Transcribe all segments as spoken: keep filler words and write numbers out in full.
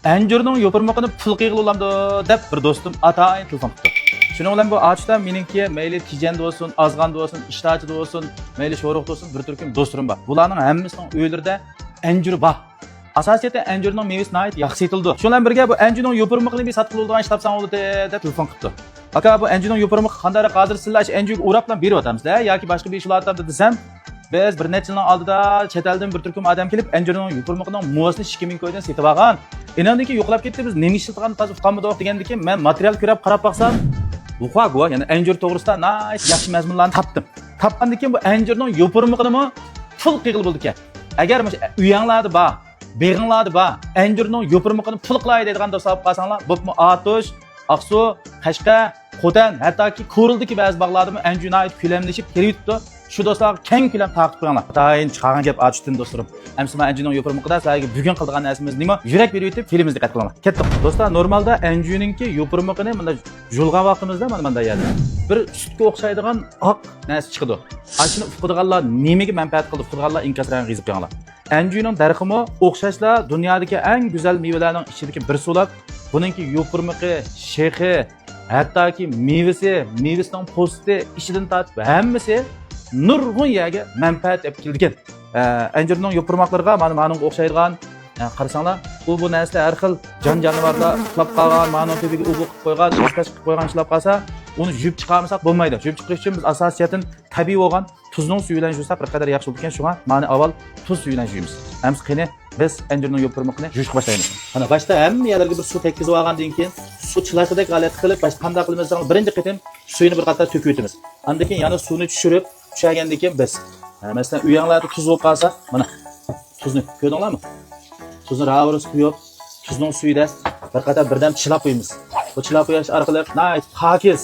ئەنجۈرنىڭ يوپۇرمىقىنى پۇل قىلغىلى بولامدۇ دەپ بىر دوستۇم ئاتايىن تېلېفون قىپتۇ. شۇنىڭ بىلەن بۇ ئاتۇشتا مېنىڭكى مەيلى تىجەندە بولسۇن، ئازغاندا بولسۇن، ئىشتاچىدا بولسۇن، مەيلى شورۇقتا بولسۇن، بىر تۈركۈم دوستلىرىم بار. بۇلارنىڭ ھەممىسىنىڭ ئۆيلىرىدە ئەنجۈر بار. ئاساسىيەتتە ئەنجۈرنىڭ مېۋىسى ناھايىتى ياخشى سېتىلىدۇ. شۇ بىلەن بىرگە بۇ ئەنجۈرنىڭ يوپۇرمىقىنى بىر ساتقىلى بولىدىغان ئىش تاپساڭ بولىدۇ دەپ تېلېفون قىپتۇ. ئاكا، بۇ ئەنجۈرنىڭ يوپۇرمىقى قانداقراق ھازىر سىلەر ئاشۇ ئەنجۈرگە ئوراپلا بېرىۋاتامسىلەر ياكى باشقا بىر ئىش بولۇۋاتامدۇ دېسەم، بىز بىر نەچچە يىلنىڭ ئالدىدا چەت ئەلدىن بىر تۈركۈم ئادەم كېلىپ ئەنجۈرنىڭ يوپۇرمىقىنىڭ مۇۋىسىنى ئىككى مىڭ كويدىن سېتىۋالغان. ئېنىڭدىن كېيىن يوقلاپ كەتتى، بىز نېمە ئىشلىتىدىغاننى تازا ئۇقالمىدۇق دېگەندىن كېيىن مەن ماتېرىيال كۆرۈپ قاراپ باقسام، ۋۇخۇا گۇۋا، يەنى ئەنجۈر توغرىسىدا ناھايىتى ياخشى مەزمۇنلارنى تاپتىم. تاپقاندىن كېيىن بۇ ئەنجۈرنىڭ يوپۇرمىقىنىمۇ پۇل قىلغىلى بولىدىكەن. ئەگەر مۇشۇ ئۆيەڭلاردا بار، بېغىڭلاردا بار، ئەنجۈرنىڭ يوپۇرمىقىنى پۇل قىلاي دەيدىغان دوستلار بولۇپ قالساڭلار، بولۇپمۇ ئاتۇش، ئاقسۇ، قەشقەر، خوتەن، ھەتتاكى كورلىدىكى بەزى باغلاردىمۇ ئەنجۈر ناھايىتى كۆلەملىشىپ كېلىۋېتىپتۇ. شۇ دوستلارغا كەڭ كۆلەم تارقىتىپ قويۇڭلار. ئاتايىن چىقارغان گەپ ئاتۇشتىن دوستلىرىم. ئەمسە مانا ئەنجۈرنىڭ يوپۇرمىقىدا سىلەرگە بۈگۈن قىلىدىغان نەرسىمىز نېمە؟ يۈرەك بېرىۋېتىپ، فىلىمىمىزگە دىققەت قىلىڭلار. كەتتۇق. دوستلار، نورمالدا ئەنجۈرنىڭكى يوپۇرمىقىنى مۇنداق يۇلغان ۋاقتىمىزدا مانا مۇنداق يەردە بىر سۈتكە ئوخشايدىغان ئاق نەرسە چىقىدۇ. ئاشۇنى ئۇقىدىغانلار نېمىگە مەنپەئەت قىلىدۇ؟ ئۇقىدىغانلار ئىنكاس رەڭگىگە يېزىپ قويۇڭلار. ئەنجۈرنىڭ دەرىخىمۇ ئوخشاشلا دۇنيادىكى ئەڭ گۈزەل مېۋىلەرنىڭ ئىچىدىكى بىرسى بولۇپ، بۇنىڭكى يوپۇرمىقى، شېخى، ھەتتاكى مېۋىسى، مېۋىسىنىڭ پوستى، ئىچىدىن تارتىپ ھەممىسى نۇرغۇن يەرگە مەنپەئەت ئېلىپ كېلىدىكەن. ئە، ئەنجۈرنىڭ يوپۇرماقلىرىغا مانا مانىڭغا ئوخشايدىغان، ئە، قارىساڭلار، ئۇ بۇ نەرسىلەر ھەر خىل جان-جانىۋارلار ئۇخلاپ قالغان، مانىڭ تۈۋىگە ئوغۇق قىلىپ قويغان، ئۆز تاشقا قىلىپ قويغان ئىشلاپ قالسا، ئۇنى يۇيۇپ چىقارمىساق بولمايدۇ. يۇيۇپ چىقىرىش ئۈچۈن بىز ئاساسىيەتتىن تەبىئىي بولغان تۇزنىڭ سۈيى بىلەن يۇساق بىر قەدەر ياخشى بولىدىكەن، شۇڭا مانى ئاۋۋال تۇز سۈيى بىلەن يۇيىمىز. ئەمسە قېنى، بىز ئەنجۈرنىڭ يوپۇرمىقىنى يۇيۇشقا باشلايمىز. مانا باشتا ھەممە يەرلەرگە بىر سۇ تەگكۈزۈپ ئالغاندىن كېيىن، سۇ چىلاشقۇدەك ھالەتتە قىلىپ، باشتا قانداق قىلىمىز دېسەڭلار، بىرىنچى قېتىم سۈيىنى بىر قاتار تۆكۈۋېتىمىز. ئاندىن كېيىن يەنە سۇنى چۈشۈرۈپ، چۈشۈرگەندىن كېيىن بىز، ھە، مەسىلەن، ئۆيۈڭلاردا تۇز بولۇپ قالسا، مانا، تۇزنى كۆردۈڭلارمۇ؟ تۇزنى راۋۇرۇس قۇيۇپ، تۇزنىڭ سۈيىدە بىر قاتار بىردەم چىلاپ قويىمىز. بۇ چىلاپ قويۇش ئارقىلىق ناھايىتى پاكىز،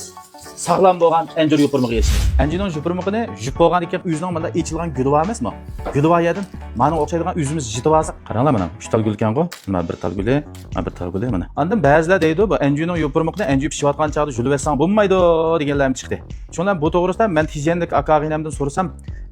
ساغلام بولغان ئەنجۈر يوپۇرمىقى يېتىشىدۇ. ئەنجۈرنىڭ يوپۇرمىقىنى يۇيۇپ بولغاندىن كېيىن ئۆزىنىڭ مۇنداق ئېچىلغان گۈلى بار ئەمەسمۇ؟ گۈلى بار يەردىن مانا ئوخشايدىغان ئۆزىمىز يېتىۋالساق، قاراڭلار، مانا ئۈچ تال گۈل ئىكەنغۇ. مانا بىر تال گۈلى، مانا بىر تال گۈلى، مانا. ئاندىن بەزىلەر دەيدۇ، بۇ ئەنجۈرنىڭ يوپۇرمىقىنى ئەنجۈر پىشىۋاتقان چاغدا يۇلۇۋەتسەڭ بولمايدۇ دېگەنلەرمۇ چىقتى. شۇڭا بۇ توغرىسىدا مەن تىجەندىكى ئاكا ئاغىنەمدىن سورىسام،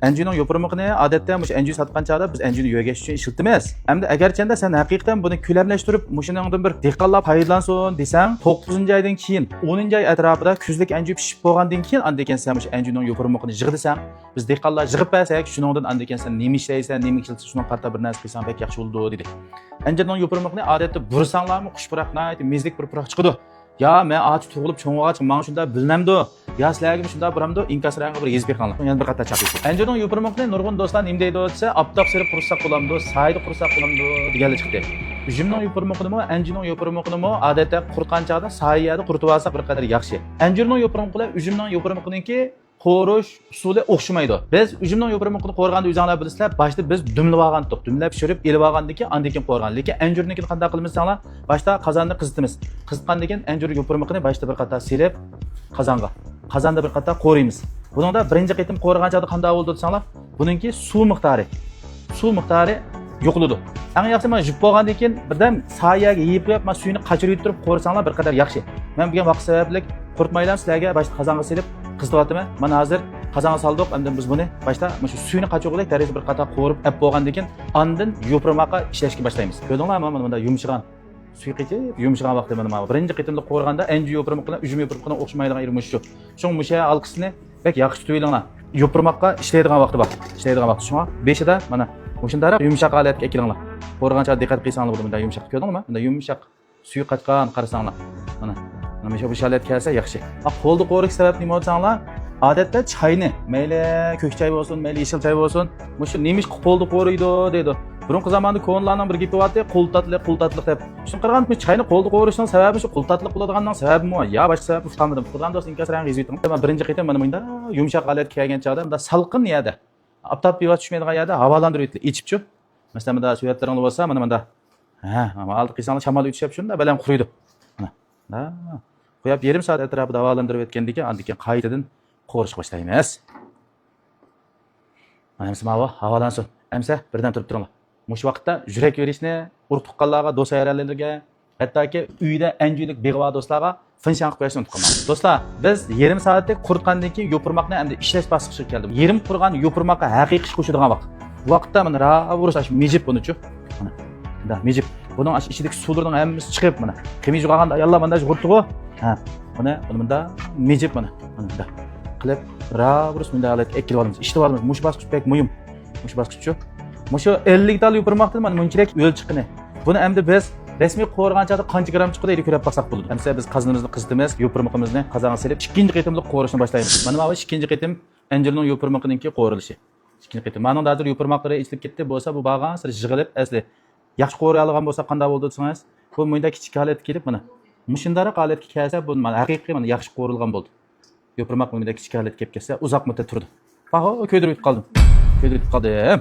ئەنجۈرنىڭ يوپۇرمىقىنى ئادەتتە مۇشۇ ئەنجۈر ساتقان چاغدا بىز ئەنجۈرنى يۆگەش ئۈچۈن ئىشلىتىمىز. ئەمدى ئەگەرچەندە سەن ھەقىقەتەن بۇنى كۆلەملەشتۈرۈپ، مۇشۇنىڭدىن بىر دېھقانلار پايدىلانسۇن دېسەڭ، توققۇزىنچى ئايدىن كېيىن، ئونىنچى ئاي ئەتراپىدا كۈزلۈك ئەنجۈر پىشىپ بولغاندىن كېيىن، ئاندىن كېيىن سەن مۇشۇ ئەنجۈرنىڭ يوپۇرمىقىنى يىغ دېسەڭ، بىز دېھقانلار يىغىپ بەرسەك، شۇنىڭدىن ئاندىن كېيىن سەن نېمە ئىشلەيسەن، نېمە ئىشلىتىسەن، شۇنىڭغا قارىتا بىر نەرسە قىلساڭ بەك ياخشى بولىدۇ، دېدى. ئەنجۈرنىڭ يوپۇرمىقىنى ئادەتتە بۇرىساڭلارمۇ خۇش پۇراق، ناھايىتى مېزىلىك بىر پۇراق چىقىدۇ. يا، مەن ئاچا تۇغۇلۇپ چوڭىغاچقا ماڭا شۇنداق بىلىنەمدۇ؟ يا، سىلەرگىمۇ شۇنداق بۇرامدۇ؟ ئىنكاس رەڭگىگە بىر يېزىپ بېقىڭلار. يەنە بىر قاتار چاقىرىش. ئەنجۈرنىڭ يوپۇرمىقىنى نۇرغۇن دوستلار نېمە دەيدۇ دېسە، ئاپتاپ سېرىپ قۇرۇساق بولامدۇ، سايىدا قۇرۇساق بولامدۇ دېگەنلەر چىقتى. ئۈجۈمنىڭ يوپۇرمىقىنىمۇ، ئەنجۈرنىڭ يوپۇرمىقىنىمۇ ئادەتتە قۇرۇتقان چاغدا سايە يەردە قۇرۇتۇۋالساق بىر قەدەر ياخشى. ئەنجۈرنىڭ يوپۇرمىقى بىلەن ئۈجۈمنىڭ يوپۇرمىقىنىڭكى قورۇش ئۇسۇلى ئوخشىمايدۇ. بىز ئۈجۈمنىڭ يوپۇرمىقىنى قورۇغاندا ئۆزۈڭلار بىلىسىلەر، باشتا بىز دۈملىۋالغانتۇق. دۈملەپ پىشۇرۇپ ئېلىۋالغاندىن كېيىن، ئاندىن كېيىن قورۇغان. لېكىن ئەنجۈرنىڭكىنى قانداق قىلىمىز دېسەڭلار، باشتا قازاننى قىزىتىمىز. قىزىتقاندىن كېيىن ئەنجۈر يوپۇرمىقىنى باشتا بىر قاتار سېلىپ قازانغا، قازاندا بىر قاتار قورۇيمىز. بۇنىڭدا بىرىنچى قېتىم قورۇغان چاغدا قانداق بولىدۇ دېسەڭلار، بۇنىڭكى سۇ مىقدارى، سۇ مىقدارى يوقىلىدۇ. ئەڭ ياخشىسى مانا يۇيۇپ بولغاندىن كېيىن بىردەم سايە يەرگە يېيىپ قويۇپ، مانا سۈيىنى قاچۇرۇۋېتىپ تۇرۇپ قورۇساڭلار بىر قەدەر ياخشى. مەن بۈگۈن ۋاقىت سەۋەبلىك قۇرۇتمايلا سىلەرگە باشتا قازانغا سېلىپ قىزىتىۋاتىمەن. مانا ھازىر قازانغا سالدۇق، ئەمدى بىز بۇنى باشتا مۇشۇ سۈيىنى قاچۇرغۇدەك دەرىجىدە بىر قاتار قورۇپ ئەپ بولغاندىن كېيىن ئاندىن يوپۇرماققا ئىشلەشكە باشلايمىز. كۆردۈڭلارمۇ؟ مانا مۇنداق يۇمشىغان. سۈيى قېچىپ يۇمشىغان ۋاقتى مانا ماۋۇ. بىرىنچى قېتىملىق قورۇغاندا ئەنجۈر يوپۇرمىقىنىڭ ئۈجۈم يوپۇرمىقىنىڭ ئوخشىمايدىغان يېرى مۇشۇ شۇ. شۇڭا مۇشۇ ھالقىسىنى بەك ياخشى تۇتۇۋېلىڭلار. يوپۇرماققا ئىشلەيدىغان ۋاقتى بار. ئىشلەيدىغان ۋاقتى. شۇڭا بېشىدا مانا مۇشۇنداقراق يۇمشاق ھالەتكە ئەكېلىڭلار. قورۇغان چاغدا دىققەت قىلساڭلار بولىدۇ. مۇنداق يۇمشاق. كۆردۈڭلارمۇ؟ مۇنداق يۇمشاق. سۈيى قاچقان قارىساڭلار. مانا. مانا مۇشۇ، مۇشۇ ھالەتكە كەلسە ياخشى. ھە، قولدا قورۇش سەۋەبى نېمە دېسەڭلار؟ ئادەتتە چاينى، مەيلى كۆك چاي بولسۇن، مەيلى يېشىل چاي بولسۇن، مۇشۇ نېمىشقا قولدا قورۇيدۇ دەيدۇ. بۇرۇنقى زاماندا كونىلارنىڭ بىر گېپى بارتى، قول تاتلىق، قول تاتلىق دەپ. شۇنى قارىغاندا، بۇ چاينى قولدا قورۇشنىڭ سەۋەبى شۇ قول تاتلىق بولىدىغاننىڭ سەۋەبىمۇ يا باشقا سەۋەبمۇ ئۇقالمىدىم. قىلغان دوست ئىنكاس رەڭگى يېزىۋېتىڭ. مەن بىرىنچى قېتىم مانا مۇنداق يۇمشاق ھالەتكە كەلگەن چاغدا، مۇنداق سالقىن يەردە، ئاپتاپ بىۋاسىتە چۈشمەيدىغان يەردە ھاۋالاندۇرۇۋېتىلدى، ئېچىپچۇ. مەسىلەن، مۇنداق سۆگەتلىرىڭلار بولسا، مانا مۇنداق. ھە، ئالدى قىلساڭلار شامال ئۆتۈشەپ شۇنداق بەلەن قۇرۇيدۇ. مانا. ھە. قويۇپ يېرىم سائەت ئەتراپىدا ھاۋالاندۇرۇۋەتكەندىن كېيىن، ئاندىن كېيىن قايتىدىن قورۇشقا باشلايمىز. مانا ئەمسە ماۋۇ ھاۋالانسۇن. ئەمسە بىردەم تۇرۇپ تۇرۇڭلار. مۇشۇ ۋاقىتتا يۈرەك يۈرۈشنى ئۇرۇق تۇغقانلارغا، دوست يارەنلەرگە، ھەتتاكى ئۆيدە ئەنجۈرلۈك بېغى بار دوستلارغا فىنشاڭ قىلىپ قويۇشنى ئۇنتۇپ قالماڭ. دوستلار، بىز يېرىم سائەتتەك قۇرۇتقاندىن كېيىن يوپۇرماقنى ئەمدى ئىشلەش باسقۇچىغا كەلدۇق. يېرىم قۇرۇغان يوپۇرماققا ھەقىقىي ئىش قوشىدىغان ۋاقىت. بۇ ۋاقىتتا مانا راۋۇرۇس ئاشۇ مىجىپ بۇنىچۇ. مانا، مۇنداق مىجىپ. بۇنىڭ ئاشۇ ئىچىدىكى سۇلىرىنىڭ ھەممىسى چىقىپ، مانا، قىمىز يۇغاندا ئاياللار مانداق يۇغۇرتتىغۇ. ھە، بۇنى، بۇنى مۇنداق مىجىپ، مانا، مانا مۇنداق قىلىپ، راۋۇرۇس مۇنداق ھالەتكە ئەكىلىپ ئالىمىز، ئىشلىتىپ ئالىمىز. مۇشۇ باسقۇچ بەك مۇھىم. مۇشۇ باسقۇچچۇ. مۇشۇ ئەللىك دانە يوپۇرماقتىن مانا مۇنچىلىك ھۆل چىققىنى. بۇنى ئەمدى بىز رەسمىي قورۇغان چاغدا قانچە گرام چىقىدۇ دەيدۇ، كۆرۈپ باقساق بولىدۇ. ئەمسە بىز قازىنىمىزنى قىزىتىمىز، يوپۇرمىقىمىزنى قازانغا سېلىپ، ئىككىنچى قېتىملىق قورۇشنى باشلايمىز. مانا بۇ ئىككىنچى قېتىم ئەنجۈرنىڭ يوپۇرمىقىنىڭكى قورۇلۇشى. ئىككىنچى قېتىم. مانىڭدا ھازىر يوپۇرماقلىرى ئېچىلىپ كەتتى، بولسا بۇ بارغانسېرى يىغىلىپ، ئەسلى ياخشى قورۇيالىغان بولسا قانداق بولىدۇ دېسىڭىز، بۇ مۇنداق كىچىك ھالەتكە كېلىپ، مانا مۇشۇنداقراق ھالەتكە كەلسە، بۇ مانا ھەقىقىي مانا ياخشى قورۇلغان بولدى. يوپۇرماق مۇنداق كىچىك ھالەتكە كېلىپ كەتسە، ئۇزاق مۇددەت تۇرىدۇ. ئاھو، كۆيدۈرۈۋېتىپ قالدىم. كۆيدۈرۈۋېتىپ قالدىم.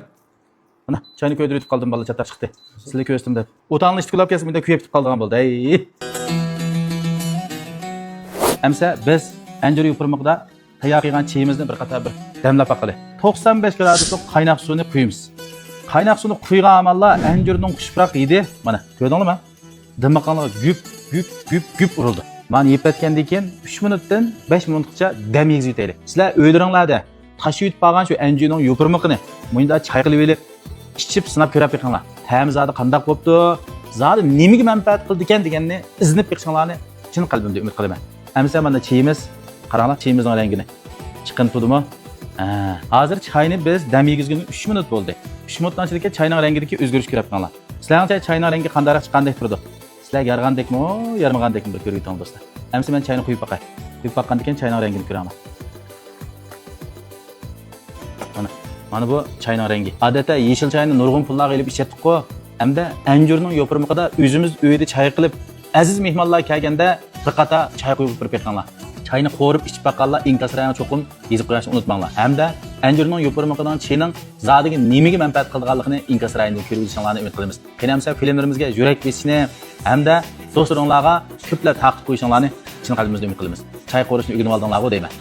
مانا، چاينى كۆيدۈرۈۋېتىپ قالدىم، بالىلار، چاتاق چىقتى. سىلەرگە كۆرسىتىم دەپ. ئۇتاڭلىشىپ كۈلۈپ كەلسە، مۇنداق كۆيۈپ كېتىپ قالىدىغان بولدى. ھەي. ئەمسە بىز ئەنجۈر يوپۇرمىقىدا تەييار قىلغان چېيىمىزنى بىر قاتار بىر دەملەپ باقىلى. توقسان بەش گرادۇسلۇق قايناق سۇنى قۇيىمىز. قايناق سۇنى قۇيغان ھامانلا ئەنجۈرنىڭ خۇشپۇراق ھىدى، مانا، كۆردۈڭلارمۇ؟ دىمىقىڭلارغا گۈپ، گۈپ، گۈپ، گۈپ ئۇرۇلىدۇ. مانا يېپىۋەتكەندىن كېيىن ئۈچ مىنۇتتىن بەش مىنۇتقىچە دەم يېگۈزۈۋېتەيلى. سىلەر ئۆيلىرىڭلاردا تاشلىۋېتىپ قالغان شۇ ئەنجۈرنىڭ يوپۇرمىقىنى مۇنداق چايقىلىۋېلىپ، ئىچىپ سىناپ كۆرۈپ بېقىڭلار. تەمى زادى قانداق بوپتۇ؟ زادى نېمىگە مەنپەئەت قىلىدىكەن دېگەننى ئىزدىنىپ بېقىشىڭلارنى چىن قەلبىمدىن ئۈمىد قىلىمەن. ئەمىسە مانا چېيىمىز، قاراڭلار چېيىمىزنىڭ رەڭگىنى. چىقىپ تۇردىمۇ؟ ھە. ھازىر چاينى بىز دەم يېگۈزگىنى ئۈچ مىنۇت بولدى. ئۈچ مىنۇتنىڭ ئىچىدىكى چاينىڭ رەڭگىدىكى ئۆزگىرىش كۆرۈپ بېقىڭلار. سىلەرنىڭچە چاينىڭ رەڭگى قانداقراق چىققاندەك تۇرىدۇ؟ سىلەرگە يارىغاندەكمۇ، يارىمىغاندەكمۇ بىر كۆرۈۋېتىڭ دوستلار. ئەمىسە مەن چاينى قۇيۇپ باقاي. قۇيۇپ باققاندىن كېيىن چاينىڭ رەڭگىنى كۆرۈڭلار. مانا، مانا بۇ چاينىڭ رەڭگى. ئادەتتە يېشىل چاينى نۇرغۇن پۇللارغا ئېلىپ ئىچەتتۇققۇ. ئەمدى ئەنجۈرنىڭ يوپۇرمىقىدا ئۆزىمىز ئۆيدە چاي قىلىپ، ئەزىز مېھمانلار كەلگەندە بىر قاتار چاي قۇيۇپ بېرىپ بېقىڭلار. چاينى قورۇپ ئىچىپ باققانلار ئىنكاس رايىنى چوقۇم يېزىپ قويۇشنى ئۇنتۇماڭلار. ھەمدە ئەنجۈرنىڭ يوپۇرمىقىنىڭ چېيىنىڭ زادىگە نېمىگە مەنپەئەت قىلىدىغانلىقىنى ئىنكاس رايىنى كۆرۈۋېلىشىڭلارنى ئۈمىد قىلىمىز. قېنى ئەمسە فىلىملىرىمىزگە يۈرەك بېسىشنى ھەمدە دوستلىرىڭلارغا كۆپلەپ تارقىتىپ قويۇشۇڭلارنى چىن قەلبىمىزدىن ئۈمىد قىلىمىز. چاي قورۇشنى ئۆگىنىۋالدىڭلارغۇ دەيمەن.